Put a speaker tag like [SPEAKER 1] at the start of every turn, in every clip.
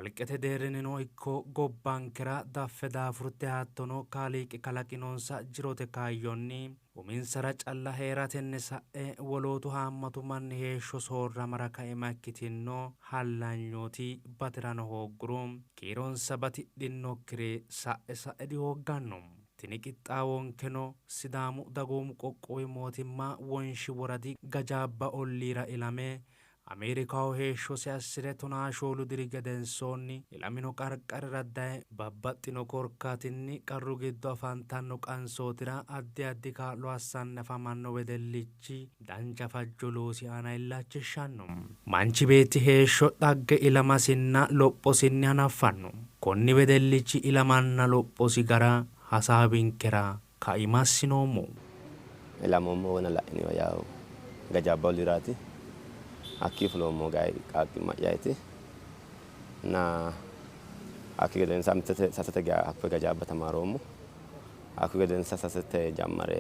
[SPEAKER 1] Kalqete deerrinnino ikko gobbankera daffe daafurte hattono Kaaliiqi kalaqinonsa jirote kaayyonni uminsara calla hee'ratenni sa'e wolootu haammatu manni heeshsho soorramara kaima ikkitinno hallanyooti bati'rano hoogguro kiironsa batidhinnokkiri sa'e sa'e dihoogganno. Tini qixxaawonkeno Sidaamu Dagoomu Qoqqowi Mootimma Wonshi Woradi Gajaabba olliira ilame Ameerikaho heeshshosi assi're 14 diri gedensoonni ilamino qarqarira daye babbaxxino korkaatinni qarru giddo afantanno qansootira addi addi kaa'lo assanni afamanno wedellichi dancha fajjo loosi aana illachishshanno. Manchi beetti heeshsho dhagge ilamasinna lophosinni hanaffanno. Konni wedellichi ilamanna lophosi gara hasaawinkera kaima assinoommo.
[SPEAKER 2] Ilamoommo wona la'iniwa yawo Gajaabba olliiraati. Hakkii fuloommo gayi qaaqqimma'yaati. Na hakki gedensa mittete sasete geya hakkoye Gajaabba tamaaroommo. Hakkuyi gedensa sasete jammare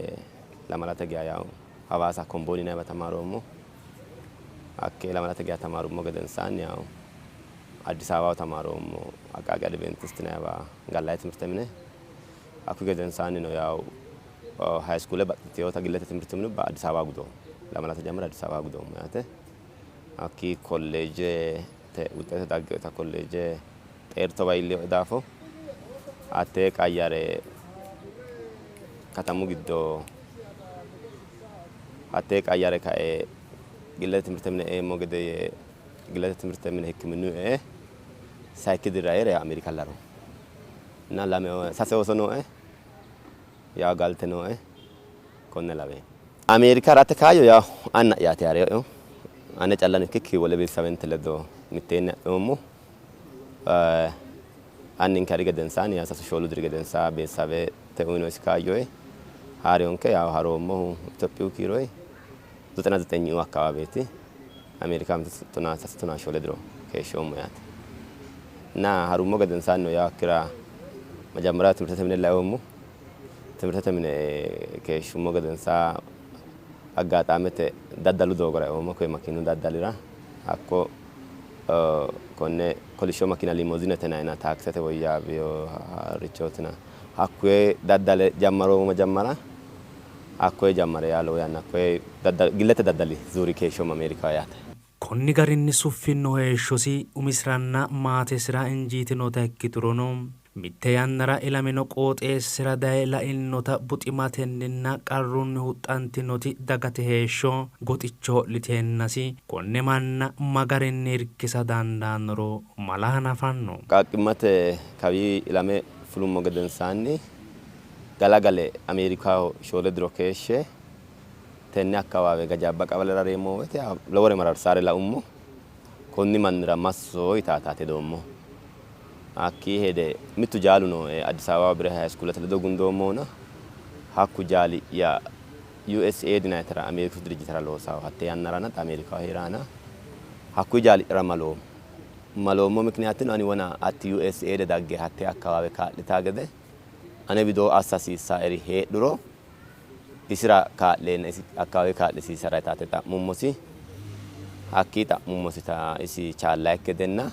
[SPEAKER 2] lamalate geya yawo Hawaasa Kombooni yinanniwa tamaaroommo. Hakkee lamalate geya tamaarummo gedensaanni yawo Addis Ababaho tamaaroommo Aqaaqi Adiventist yinanniwa gallanni timirte mine. Hakkuyi gedensaannino yawo High Schoole baxxitinota gillete timirte minubba Addis Ababa gudoommo. Lamalate jammare Addis Ababa gudoommo yaate. Hakkii kolleejete wuxxete dagginota kolleeje xeertowa iillinoe daafo hattee qayyare katamu giddo hattee qayyare kae gillete timirte mine eemmo gede yee gillete timirte mine hikkiminnu ee sayikki dirira hee're Ameerika laro na lame sase ooso nooe yawo galte nooe konne lawe. Ameerika harate kaayyo yawo anna'yaati haree'ehu ane callano ikkikki wole beetesawente ledo mitteenni ha'noommo. Anninke hari gedensaanni yawo sasu shoolu diri gedensaa beetesawete uyinosi kaayyoe haareyonke yawo haroommohu Itophiyu kiiroyi 99 akkawaaweeti. Ameerika mite tonaa sase tonaa shoole diro keeshshoommo yaate. Na harummo gedensaannino yawo hakkira majammara timirtete mine laoommo. Timirtete mine keeshshummo gedensaa aggaaxaamete daddalu doogora eoommo, koye makiinu daddalira. Hakko konne kolishsho makiina limozinete yinannina taakisete woyyaawino harichootina hakkuye daddale jammaroommo majammara. Hakkoye jammare yaa lowo yanna hakkoye gillete daddali zuuri keeshshoommo Ameerikaho yaate.
[SPEAKER 1] Konni garinni suffinno heeshshosi umisiranna maatesira injiitinota ikkiturono, mitte yannara ilamino qooxeessira daye lainnota buximatenninna qarrunni huxxantinoti dagate heeshsho goxicho ho'liteennasi konne manna ma garinni irkisa dandaannoro mala hanafanno.
[SPEAKER 2] Qaaqqimmate kawii ilame fulummo gedensaanni galagale Ameerikaho shoole diro keeshshe tenne akkawaawe Gajaabba qawalera reemmo woyte lowore mararsaare laummo. Konni mannira masso yitaataati hedoommo. Hakkii hede mittu jaalu nooe Addis Ababa Bire High Schoolete ledo gundoommohuna hakku jaali'ya USAID yinannitera Ameeriku dirijjitera loosawo hatte yannarana xa Ameerikaho hee'raana hakkuyi jaali'yara maloommo. Maloommo mikiniyaatino ani wona hatti USAID dagge hatte akkawaawe kaa'litaa gede ane widoo assa hasiissaeri heedhuro isira kaa'leenna isi akkawaawe kaa'lisiisara yitaate xa'mummosi. Hakkii xa'mummosita isi chaallaikki gedenna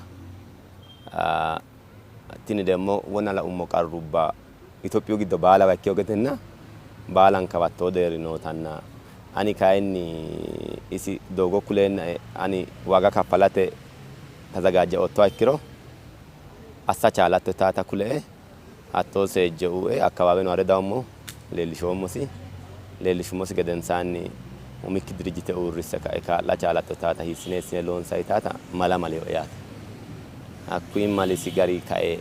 [SPEAKER 2] tini demmo wona laummo qarrubba Itophiyu giddo baalawa ikkino gedenna baalankawa hattoo deerri nootanna ani kayinni isi doogo kuleennae ani waaga kaffalate tazagaajjaoottoha ikkiro assa chaalatto yitaata kule''e hattoo seejjo uue akkawaaweno ha're dawummo, leellishoommosi. Leellishummosi gedensaanni umikki dirijjite uurrisse ka'e kaa'la chaalatto yitaata hiissine hiissine loonsanni yitaata mala malinoe yaate. Hakkuyi malisi gari kae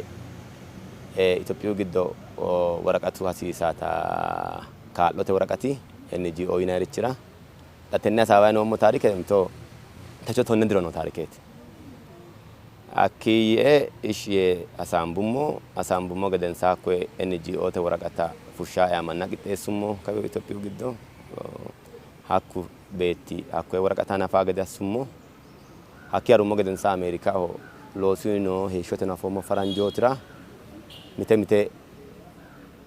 [SPEAKER 2] Itophiyu giddo woraqatu hasiisaata kaa'lote woraqati NGO yinannirichira xa tenne hasaawayi noommo taarike mito techo tonne diro noo taarikeeti. Hakkii yee ishshi yee hasaambummo. Hasaambummo gedensaa hakkoye NGOte woraqata fushshaa'e amanna qixxeessummo kawiyo Itophiyu giddo. Hakku beetti hakkoye woraqata hanafaa gede assummo. Hakkii harummo gedensaa Ameerikaho loosuyi noo heeshshoteno afoommo faranjootira mite mite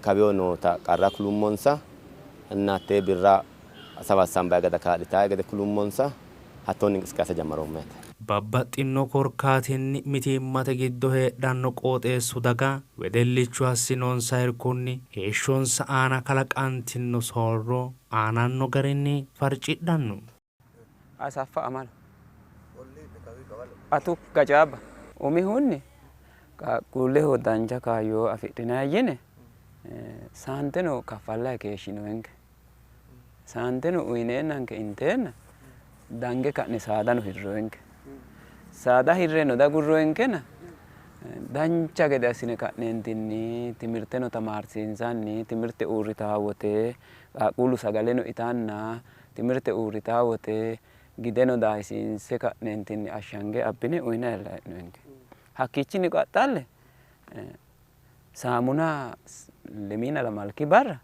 [SPEAKER 2] kawiyo noota qarra kulummonsa. Anna hattee birra sabassanbayi gada kaa'litaae gede kulummonsa. Hattoonni inqisqaase jammaroommo yaate.
[SPEAKER 1] Babbaxxinno korkaatinni mitiimmate giddo heedhanno qooxeessu daga wedellichu assinonsa irkonni heeshshonsa aana kalaqantinno soorro aananno garinni farcidhanno.
[SPEAKER 3] Asaffa Amalo Atu Gacaabba Umihunni qaaqquulleho dancha kaayyo afidhinanni yine saanteno kaffallayi keeshshinoyinke. Saanteno uyineennanke inteenna dange ka'ne saadano hirroyinke. Saada hirreno dagurroyinkena dancha gede assine ka'neentinni timirteno tamaarsiinsanni timirte uurritaa wote qaaqquullu sagaleno itanna timirte uurritaa wote gideno daahisiinse ka'neentinni ashshange abbine uyinayilla hee'noyinke. Hakkiichinni qaxxalle saamuna lemiina lamalki barra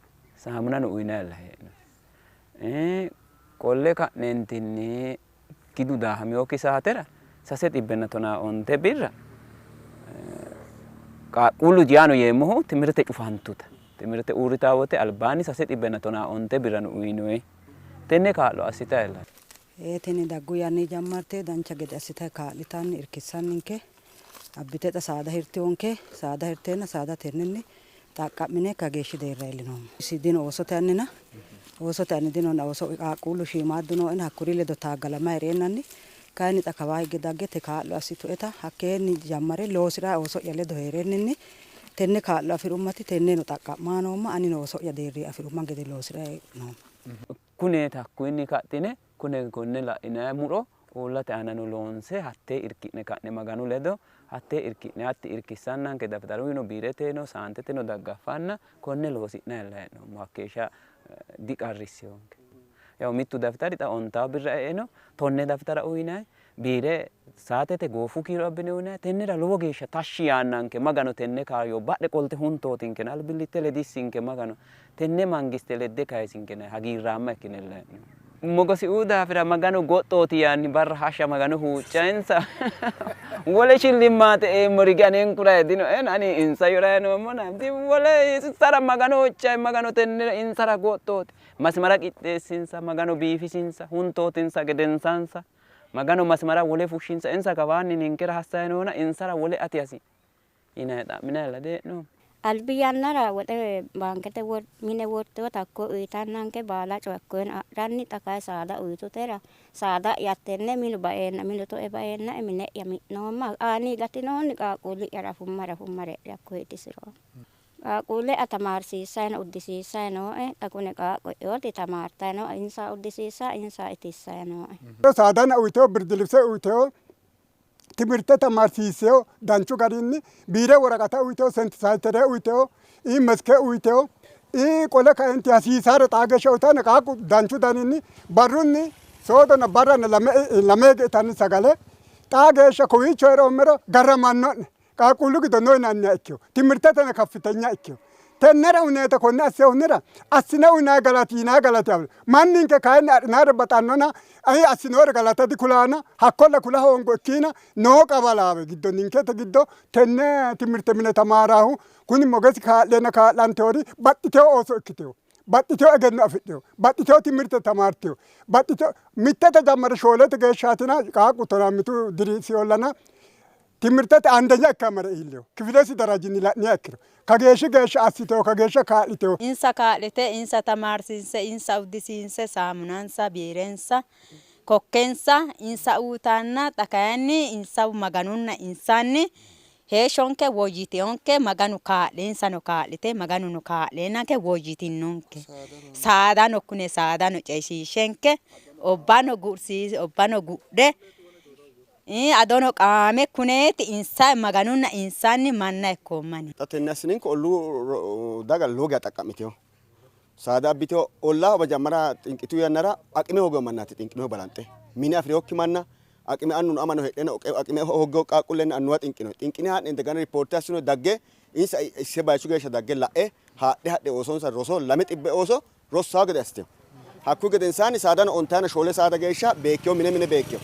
[SPEAKER 3] saamunano uyinayilla hee'noyi. Qolle ka'neentinni gidu daahamewokki saatera 315 birra qaaqquullu yaano yeemmohu timirte cufantuta timirte uurritaa wote albaanni 315 birrano uyinoyi. Tenne kaa'lo assitayilla.
[SPEAKER 4] Tini daggu yanni jammarte dancha gede assitayi kaa'litanni irkissanninke abbite xa saada hirtewonke saada hirteenna saada tennenni xaqqa'mine kageeshshi deerra iillinoommo. Isi dino oosote annina oosote anni dinona ooso qaaqquullu shiimaaddu nooena hakkuri ledo taaggalama hee'reennanni kayinni xa kawaa higge dagge te kaa'lo assitueta hakkeenni jammare loosi'ra ooso'ya ledo hee'renninni tenne kaa'lo afi'rummati tenneno xaqqa'maa noomma anino ooso'ya deerri afi'rumma gede loosi'ra noomma.
[SPEAKER 3] Kuneeti hakkuyinni kaxxine kune konne la'inanni mu'ro uullate aanano loonse hattee irki'ne ka'ne Maganu ledo hattee irki'ne hatti irkissannanke daftaruyino biireteno saanteteno daggaffanna konne loosi'nanni hee'noommo hakkeeshsha diqarrissinonke. Yaw mittu daftari xa 50 birra e'e no 10 daftara uyinanni biire saatete goofu kiiro abbine uyinanni tennera lowo geeshsha tashshi yaannanke Magano tenne kaayyo badhe qolte huntootinkena albillitte ledissinke Magano tenne mangiste ledde kayisinkena hagiirraamma ikkine hee'noommo. Mogosiuu daafira Magano goxxooti yaanni barra hashsha Magano huuccaensa wole shillimmaate eemmori anenkuray dinoena ani insa yorayi noommona wole insara Magano huuccayi Magano tennera insara goxxooti masimara qixxeessinsa Magano biifisinsa huntootinsa gedensansa Magano masimara wole fushshinsa insa kawaanni ninkera hassayi noona insara wole ati hasi yinayi xa'minayilla dee'noommo.
[SPEAKER 5] Albi yannara woxe baankete mine wortewota hakko uyitannanke baala coye hakkoyeno adhanni xa kayi saada uyitutera saada'ya hattenne minu baeenna minu toe baeenna mine'ya mi'noomma aani gatinoonni qaaqquulli'ya rafumma rafummare hakkoye itisiroomma. Qaaqquulle'ya tamaarsiissayi no uddisiissayi nooe xa kune qaaqqo'yooti tamaartayi nooe insa uddisiissayi insa itissayi nooe.
[SPEAKER 6] Saadana uyitewo birdilibse uyitewo timirte tamaarsiissewo danchu garinni biire woraqata uyitewo sentisayitere uyitewo meske uyitewo qole kaenti hasiisaare xaa geeshsha uyitanna qaaqqu danchu daninni barrunni soodona barrana lame hige itanni sagale xaa geeshsha kowiicho hee'roommero garramanno'ne qaaqquullu giddo no yinanniha ikkewo timirteteno kaffitenya ikkewo tennera uneeta konne assehunira assine uyinayi galati yinayi galati manninke kayinni adhinayire baxannona ayi assinoore galata dikulaana hakkolla kula hoongo ikkiina noo qawalaawe giddo ninkete giddo tenne timirte mine tamaaraahu kuni Mogesi kaa'leenna kaa'lanteori baxxitewo ooso ikkitewo baxxitewo egenno afidhewo baxxitewo timirte tamaartewo baxxitewo mittete jammare 4 geeshshaatina qaaqqu 15 diri siyollana timirtete አንደኛ ikka mare iillewo kifilesi darajinni la'niha ikkiro kageeshshi geeshsha assitewo kageeshsha kaa'litewo
[SPEAKER 7] insa kaa'lite insa tamaarsiinse insa uddisiinse saamunansa biirensa kokkensa insa uyitanna xa kayinni insa Maganunna insanni heeshshonke woyyiteyonke Maganu kaa'le insano kaa'lite Maganuno kaa'leennanke woyyitinonke saadano kune saadano ceishiishenke obbano gursiise obbano gudhe adono qaame kuneeti insa Maganunna insanni manna ikkoommani.
[SPEAKER 8] Xa tenne assininke olluu daga lowo geya xaqqa'mitewo saada abbitewo ollaa majammara xinqitu yannara aqime hoogewo mannaati xinqinohu balanxe mine afi'rewokki manna aqime annuno amano heedheenna aqime hooggewo qaaqquullenna annuwa xinqino xinqine haa'ne indegana ripoorte assino dagge insa isse bayichu geeshsha dagge la'e haadhe hadhe oosonsa roso 200 ooso rossawo gede assitewo hakkuyi gedensaanni saadano 54 saada geeshsha beekkewo mine mine beekkewo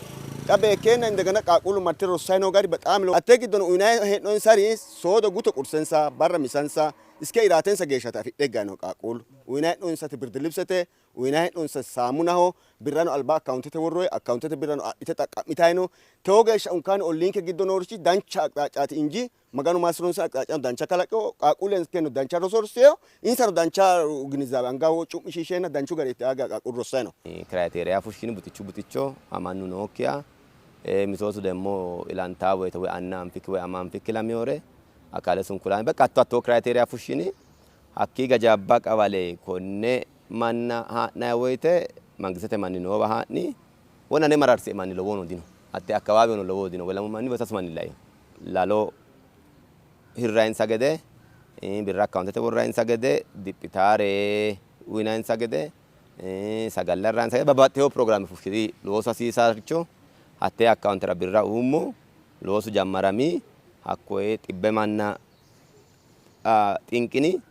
[SPEAKER 8] xa beekkeenna indegana qaaqquullu marte rossayi noo gari bexaami hattee giddono uyinayi hee'noonsari soodo guto qursensa barra misansa Iske iraatensa geeshshaati afidhe higgayi noohu qaaqquullu. Uyinayi hee'noonsati birdilibsete, uyinayi hee'noonsati saamunaho, birrano alba akkawuntete worroyi, akkawuntete birrano adhite xaqqa'mitayi no. Tewo geeshsha unkaani olliinke giddo noorichi dancha aqxaaccaati inji Maganu maassi'ronsa aqxaaccano dancha kalaqino, qaaqquullenkeno dancha roso rosseyo, insano dancha ginizaabe anga cu'mishiisheenna danchu garinni itti aaga qaaqquullu rossayi no.
[SPEAKER 2] Criteria fushshini buxichu buxicho amannu nookkiha mitootu demmo ilantaa woyte woy anna anfikki woy ama anfikki ilamiyore akale sunkulaame beqqa hatto hattoo criteria fushshini. Hakkii gajaabba qawale konne manna haa'nanni woyte mangistete manni noowa haa'ni. Wona ane mararsie manni lowohuno dino. Hatte akkawaaweno lowohu dino. Woy lamu manni woy sasu manni laino. Lalo hirrayinsa gede, birra akkawuntete worrayinsa gede, diphitaare uyinayinsa gede, sagalla hirrayinsa gede babbaxxitewo pirogiraame fushshiri loosu hasiisaaricho hattee akkawuntera birra uummo. Loosu jammarami. Hakkoye xibbe manna xinqini.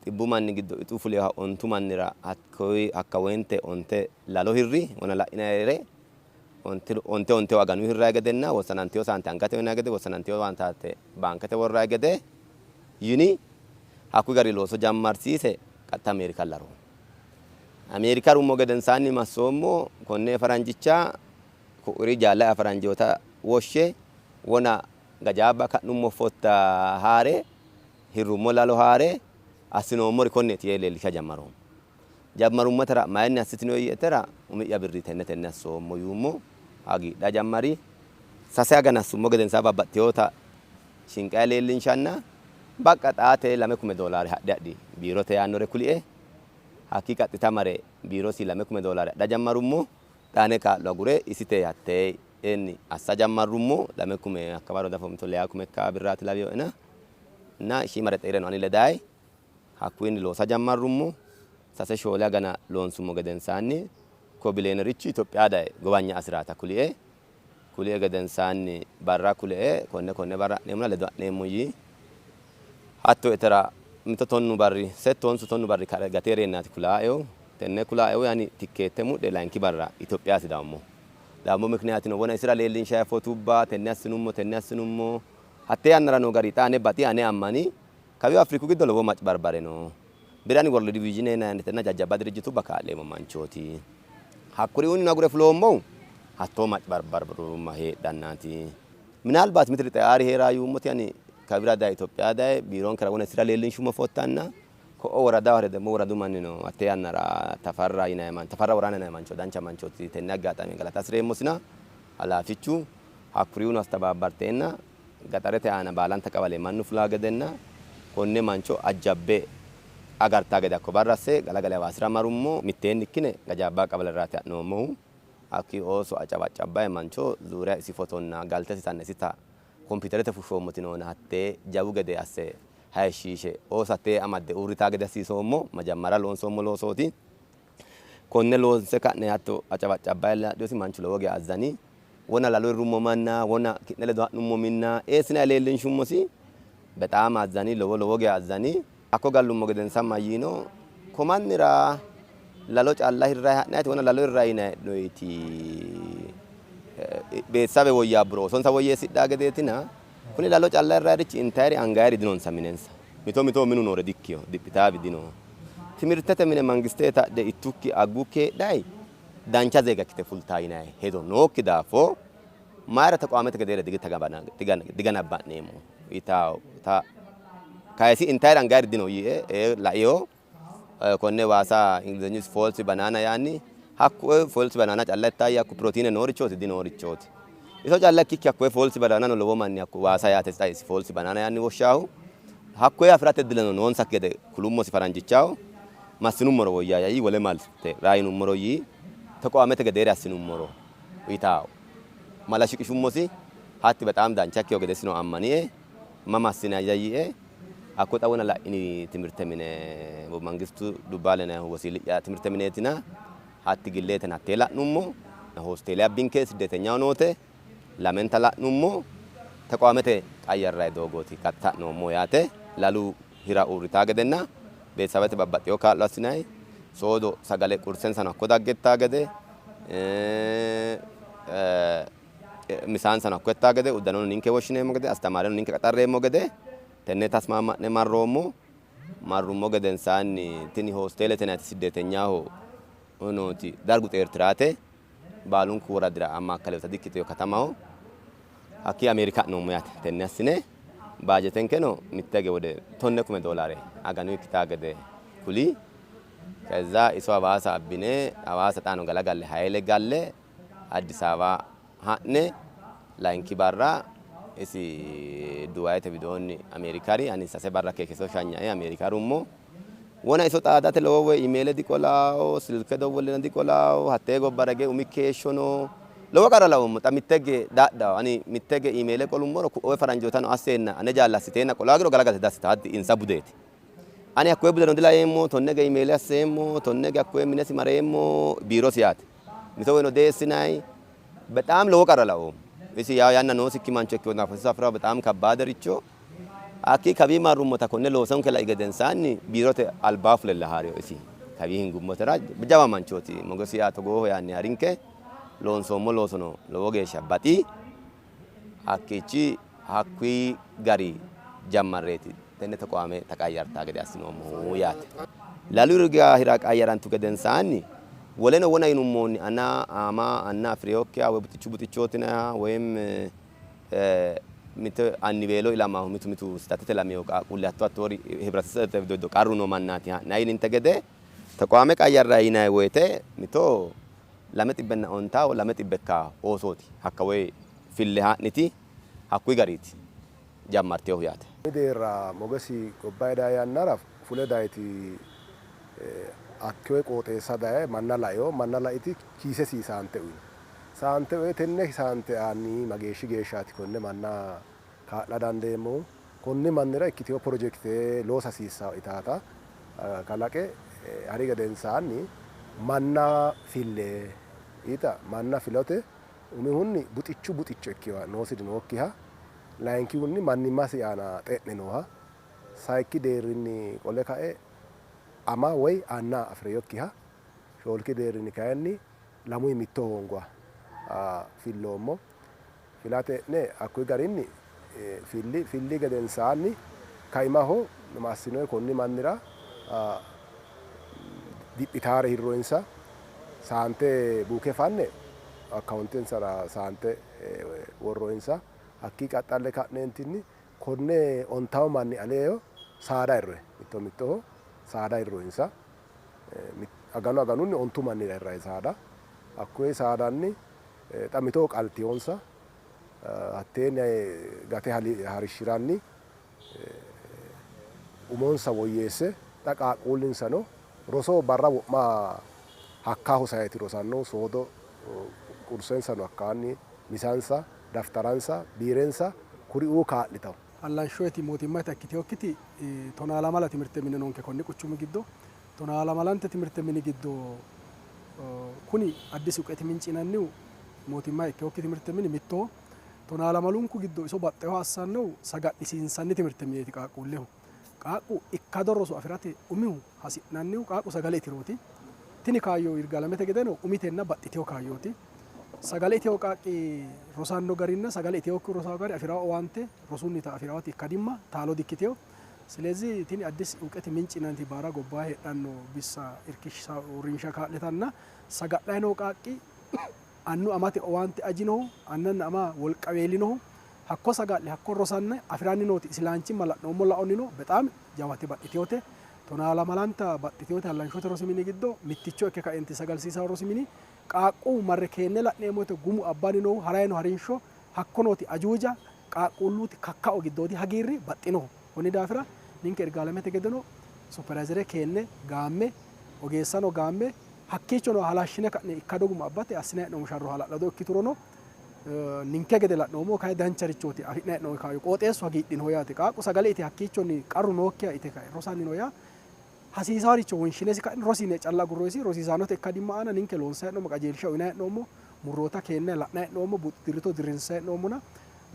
[SPEAKER 2] Xibbu manni giddo ixu fulinoha ontu mannira hakka woyinte onte lalo hirri, wona la'inayire onte onteho aganu hirrayi gedenna wossanantino saante angate uyinanni gede, wossanantino saante baankete worrayi gede yini. Hakkuyi gari looso jammarsiise qaxxita Ameerika laroommo. Ameerika rummo gedensaanni massoommo konne faranjicha ku'uri jaalla'ya faranjoota woshshe wona gajaabba ka'nummo fotta haa're hirrummo lalo haa're assinoommori konneeti yee leellisha jammaroommo. Jammarummatera mayinni assitino yiietera umi'ya birri tenne tenne assoommo yuummo. Hagiidha jammari. Sase agana assummo gedensaa babbaxxinota shinqayi leellinshanna baqqa xaate lame kume doolaare hadhe adhi biirote yaannore kulie. Hakkii qaxxita mare biirosi lame kume doolaare adha jammarummo. Xa ane kaa'lo agure isite hattee enni assa jammarrummo. Lame kume hakka waro dafo mito leyaa kume ikkaa birraati lawinoena na shiimare xeireno ani ledayi hakkuyinni loosa jammarrummo. Sase shoole agana loonsummo gedensaanni ko bileenerichi Itophiya daye gowanya asiraata kulie. Kulie gedensaanni barra kulie konne konne barra ha'neemmona ledo ha'neemmo yii. Hatto yitera mito tonnu barri settu honsu tonnu barri gate hee'reennaati kulaaehu. Tenne kulaaehu ani tikkeette mudhe layinki barra Itophiyaati dawummo. Dawummo mikiniyaatino wona isira leellinshayi fotubba tenne assinummo tenne assinummo hatte yannara noo gari xa ane baxi ane ammani kawiyo Afriku giddo lowo macbarbare no. Bire ani World Vision yinannitenna jajjabba dirijjitubba kaa'leemmo manchooti. Hakkuriuunnino agure fuloommohu hattoo macbarbarumma heedhannaati. Minaalbaati mitiri xeaari hee'ra yuummoti ani kawira daye Itophiya daye biironkera wona isira leellinshummo fottanna ko'o woradaho hare demmo woradu mannino hatte yannara Tafarra yinanni mancho, Tafarra Woraana yinanni mancho dancha manchooti. Tenne aggaxaame galata hasi'reemmosina halaafichu hakkuriuuno astabaabbarteenna gaxarete aana baalanta qawale mannu fulaa gedenna konne mancho ajjabbe agartaa gede hakko barra asse galagale Hawaasira marummo. Mitteenni ikkine Gajaabba qawalerraati ha'noommohu. Hakki ooso acabaccabbayi mancho zuuriya isi fotonna galtesi tannesita kompiiterete fushshoommoti noona hattee jawu gede asse hayishshiishe ooso hattee amadde uurritaa gede assiisoommo. Majammara loonsoommo loosooti. Konne loonse ka'ne hatto acabaccabbayi laadhiosi manchu lowo geya azzani. Wona lalo hirrummo manna, wona ki'ne ledo ha'nummo minna eessinayi leellinshummosi. Bexaam azzani, lowo lowo geya azzani. Hakko gallummo gedensa mayyiino, ko mannira lalo calla hirrayi ha'nayiti wona lalo hirrayi yinayi hee'noyiti beessabe woyyaabburo oosonsa woyyeessidhaa gedeetina kuni lalo calla hirrayirichi intayiri angayiri dinonsa minensa. Mito mitoho minu noore dikkino, diphitaawi dino. Timirtete mine mangiste tadhe ittukki aggukki heedhayi dancha zeega ikkite fultaa yinayi hedo nookki daafo mayira tequwaamete gedeere diganabba'neemmo yitaata kayisi intayiri angayiri dino yiie ee laio konne waasa Ingilizenyu false banana yaanni hakku false banana calla ittayi hakku pirootiine noorichooti dinoorichooti. Iso calla ikkikki hakkoye false banana no lowo manni hakku waasa yaate xa isi false banana yaanni woshshaahu hakkoye afi'rate dileno noonsakki gede kulummosi faranjichaho massinummoro woyyaaya yii wole malte raayinummoro yii tequwaamete gedeere assinummoro yitaawo mala shiqishummosi hatti bexaam dancha ikkiyo gede isino ammanie mama assinayya yiie hakko xa wona la'ini timirte mine Mangistu Dubbaale yinannihu wosiili'ya timirte mineetina hatti gilleetena hattee la'nummo hosteele abbinke siddetenyaho noote lamenta la'nummo tequwaamete qayyarrayi doogooti qaxxita noommo yaate lalu hira uurritaa gedenna beetisabete babbaxxeyo kaa'lo assinayi soodo sagale qursensano hakko dagge ittaa gede misaansano hakko ittaa gede uddanono ninke woshshineemmo gede astamaareno ninke qaxarreemmo gede tenne tasmaama'ne marroommo. Marrummo gedensaanni tini hosteelete yinanniti siddeetenyaho nooti dargu xeertiraate baalunku woradira ammaakkalewota dikkiteyo katamaho hakkii Ameerika ha'noommo yaate. Tenne assine baajetenkeno mitte hige wode 10,000 doolaare aganu ikkitaa gede kuli. ከዛ iso Hawaasa abbine Hawaasa xaano galagalle Hayle galle Addis Ababa ha'ne layinki barra isi Dubayete widoonni Ameerikari ani sase barra keeshshe iso shanyae Ameerika harummo. Wona iso xaadate lowo woy imeele diqolaawo, silke dowwollena diqolaawo, hattee gobbara hige umi keeshshono lowo qarra lawummo. Xa mitte hige daadhawo ani mitte hige imeele qolummoro ku'oe faranjootano asseenna ane jaalla assiteenna qolaa giro galagalte dassita hatti insa budeeti. Ani hakkoye budeno dilaeemmo, tonne hige imeele asseemmo, tonne hige hakkoye minesi mareemmo, biirosi yaate. Mito woyino deessinayi በጣም lowo qarra laoommo. Isi yaw yanna noosikki mancho ikkino daafo safra በጣም kabbaadericho hakki kawi marrummota konne loosonke lai gedensaanni biirote albaa fulella haariyo isi kawi hingummotera jawa manchooti Mogosi yaa togooho yaanni harinke loonsoommo loosono lowo geeshsha baxi hakkiichi hakkuyi gari jammarreeti tenne tequwaame taqayyartaa gede assinoommohu yaate. Lalu irga hira qayyarantu gedensaanni woleno wona yinummoonni ana ama anna afi'rinokkiha woy buxichu buxichootina woyim mite anniweelo ilamahu mitu mitu sitatete lamiyo qaaqquulli hatto hattoori hibratesebete giddo qarru noo mannaati ha'nayi yininte gede tequwaame qayyarrayi yinayi woyite mito 250 200 ikka oosooti hakka woy fille haa'niti hakkuyi gariiti jammarteehu yaate.
[SPEAKER 9] Deerra Mogesi gobbayi dayi yannara fule dayiti hakkoye qooxeessa daye manna laeo, manna laiti kiisesi saante uyino. Saante uye tenne saante aanni mageeshshi geeshshaati konne manna kaa'la dandeemmohu, konni mannira ikkiteyo projekte loosa hasiissawo itaata kalaqe hari gedensaanni manna fille ita manna filote umihunni buxichu buxicho ikkiwa noosiri nookkiha, layinkihunni mannimmasi aana xe'ne nooha, sayikki deerrinni qole kae ama woy anna afi'rinokkiha, shoolki deerrinni kayinni lamuyi mitto hoongoha filloommo. Filate e'ne hakkuyi garinni filli, filli gedensaanni kaimaho massinoyi konni mannira diphitaare hirroyinsa, saante buuke fanne akkawuntensara saante worroyinsa, hakkii qaxxalle ka'neentinni konne ontawo manni aleeyo saada hirroyi, mitto mittoho saada hirroyinsa, aganu aganunni 50 mannira hirrayi saada, hakkuyi saadanni xa mitoho qaltiyonsa, hatteenni gate harishshiranni umonsa woyyeesse xa qaaqquullinsano roso barra wo'ma hakka hosayti rosanno, soodo qursensano hakkaanni misansa, daftaransa, biirensa kuriuu kaa'litawo.
[SPEAKER 10] Hallanshoeti mootimmate ikkiteyokkiti 12 timirte mine noonke konni quchumi giddo, 12 timirte mini giddo kuni Addis Uqeti Minci yinannihu mootimma ikkeyokki timirte mini mittoho. 12 giddo iso baxxeho assannohu saga'lisiinsanni timirte mineeti qaaqquulleho. Qaaqqu ikkado roso afi'rate umihu hasi'nannihu qaaqqu sagale itirooti. Tini kaayyo Yirgaalamete gedeno umitenna baxxiteyo kaayyooti. Sagale iteyo qaaqqi rosanno garinna sagale iteyokki rosawo gari afi'rawo owaante rosunnita afi'rawoti ikkadimma taalo dikkiteyo. ስለዚህ tini Addis Uqeti Minci yinanniti baara gobbaa heedhanno bissa irkishsa uurrinsha kaa'litanna saga'layi noo qaaqqi annu amate owaante ajinohu, annanna ama wolqaweelinohu hakko saga'le hakko rosanna afi'ranni nooti isilaanchimma la'noommo laonnino bexaam jawate baxxiteyote. 12 baxxiteyote hallanshote rosi mini giddo mitticho ikke kaenti sagalsiisawo rosi mini qaaqqu marre keenne la'neemmo woyte gumu abbanni noohu harayi no harinsho hakko nooti ajuuja qaaqquulluuti kakkao giddooti hagiirri baxxinoho. Konni daafira ninke Yirgaalamete gedeno supervaayizere keenne gaamme ogeessano gaamme hakkiichono halashshine ka'ne ikkado guma abbate assinayi hee'noommo sharro hala'lado ikkiturono ninke gede la'noommo kayi dancharichooti afi'nayi hee'noommo kaayyo qooxeessu hagiidhinoho yaate. Qaaqqu sagale ite hakkiichonni qarru nookkiha ite kae rosanni no yaa hasiisaaricho wonshinesi ka'ne rosine calla agurroyisi rosiisaanote ikkadimma aana ninke loonsayi hee'noommo qajeelsha uyinayi hee'noommo murroota keenne la'nayi hee'noommo dirito dirrinsayi hee'noommona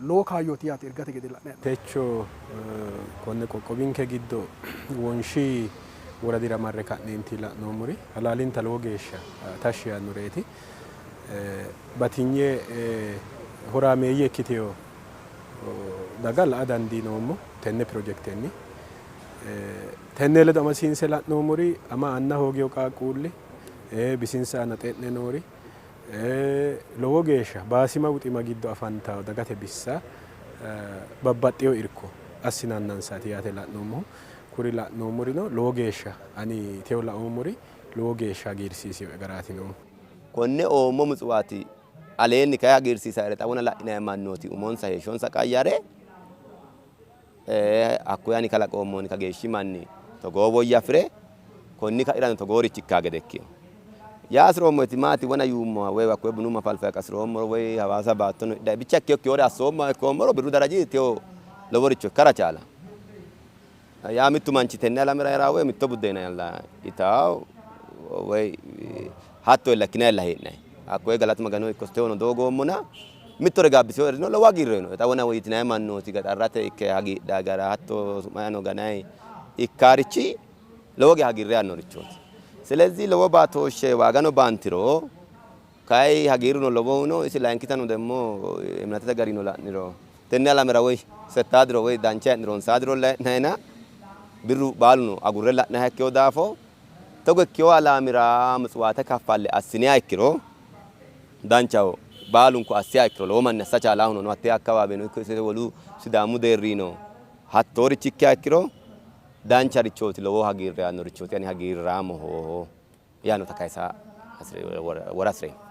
[SPEAKER 10] lowo kaayyooti yaate Irgate gede la'nayi hee'noommo.
[SPEAKER 11] Techo konne qoqqowinke giddo Wonshi woradira marre ka'neenti la'noommori halaalinta lowo geeshsha tashshi yaannoreeti. Batinye horaameeyye ikkiteyo daga la'a dandiinoommo tenne pirojektenni. Tenne ledo amasiinse la'noommori ama anna hoogiyo qaaqquulli bisinsa aana xe'ne noori lowo geeshsha baasima buxima giddo afantawo dagate bissa babbaxxeyo irko assinannansaati yaate la'noommohu. Kuri la'noommorino lowo geeshsha ani teyo laoommori lowo geeshsha hagiirsiisinoe garaati noohu.
[SPEAKER 2] Konne oommo mutsuwaati aleenni kayi hagiirsiisaere xawona la'inanni mannooti umonsa heeshshonsa qayyare hakkuyi ani kalaqoommoni kageeshshi manni togoo woyya afire konni ka'irano togoorichi ikkaa gede ikkino. Yaa hasiroommoeti maati wona yuummoha woy hakkoye bunu mafalfaya qasiroommoro woy Hawaasa baattono hidhaye bicha ikkeyokkihore assoommoha ikkoommoro birru daraji teyo loworicho ikkara chaala. Yaa mittu manchi tenne alamera heeraa woy mitto buddeena yalla itawo woy hatto illa ikkinayilla hee'nayi. Hakkoye galatu Maganoho ikko teyono doogoommona mittore gaabbisinoerino lowo hagiirre uyinoe. Xa wona woyyitinayi mannooti gaxarrate ikke hagiidhaa gara hatto su'mayano ganayi ikkaarichi lowo geya hagiirre aannorichooti. Silezih lowo baatooshshe waagano baantiro kayi hagiirruno lowohu no. Isi layinkitano demmo eminatete garino la'niro tenne alamera woy settaa diro woy dancha hee'niro honsaa diro hee'nayina birru baaluno agurre la'nayiha ikkeyo daafo togo ikkeyo alaamira mutsuwaate kaffalle assiniha ikkiro danchaho. Baalunku assiha ikkiro lowo manni assa chaalaahuno no hattee akkawaaweno ikko ise wolu Sidaamu deerrino hattoorichi ikkiha ikkiro dancharichooti, lowo hagiirre aannorichooti, ani hagiirraamoho yaannota kayisa wora hasireemmo.